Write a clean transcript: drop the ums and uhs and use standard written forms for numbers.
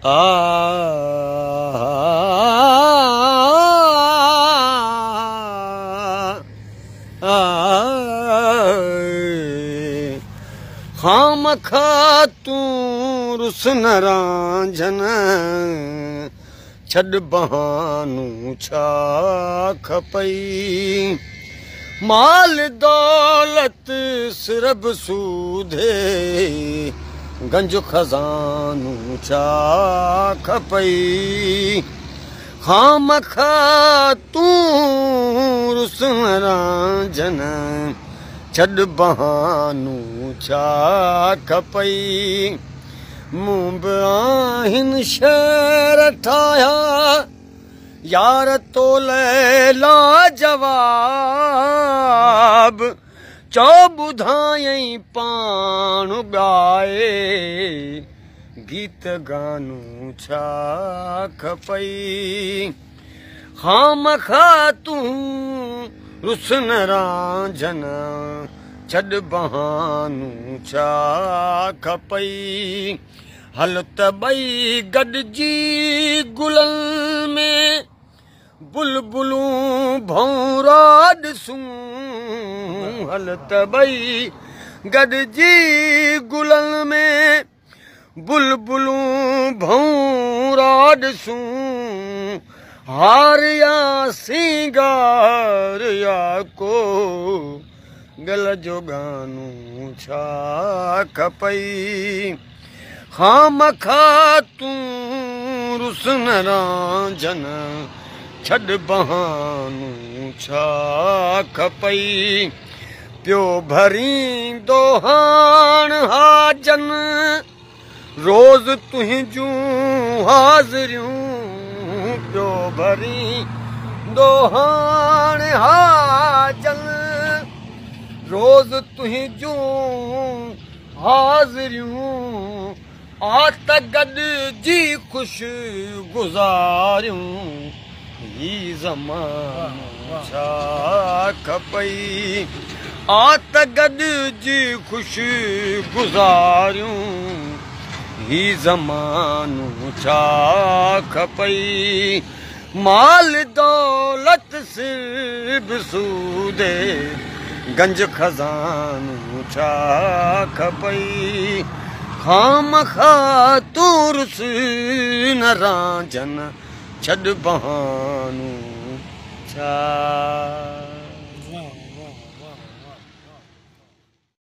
آ خامخا تون رس نه رانجهن، ڇڏ بهانو ڇا کپئي؟ مال دولت سرب سوڌي، گنج خزانو ڇا کپئي؟ خامخا تون رس نه رانجهن، ڇڏ بهانو ڇا کپئي؟ مون به آهن شعر ٺاهيا يار تو لئه لاجواب، چئو ٻڌايئي پاڻ ڳائي، گيت گانو ڇا کپئي؟ خامخا تون رس نه رانجهن، ڇڏ بهانو ڇا کپئي؟ هل ته ٻئي گڏجي گلن ۾ بلبلون ڀونرا ڏسون، هل ته ٻئي گڏجي گلن ۾ بلبلون ڀونرا ڏسون، هار يا سينگار يا ڪو گل جو گانو ڇا کپئي؟ خامخا تون رس نه رانجهن، ڇڏ بهانو ڇا کپئي؟ پيو ڀريندو هاڻ حاجن روز تنهنجون حاضريون، پيو ڀريندو هاڻ حاجن روز تنهنجون حاضريون، آ ته گڏجي خوش گذاريون هي زمانو ڇا کپئي؟ آ ته گڏجي خوش گذاريون هي زمانو ڇا کپئي؟ مال دولت سر به سودي، گنج خزانو ڇا کپئي؟ خامخا تون رس نه رانجهن، ڇڏ بهانو ڇا.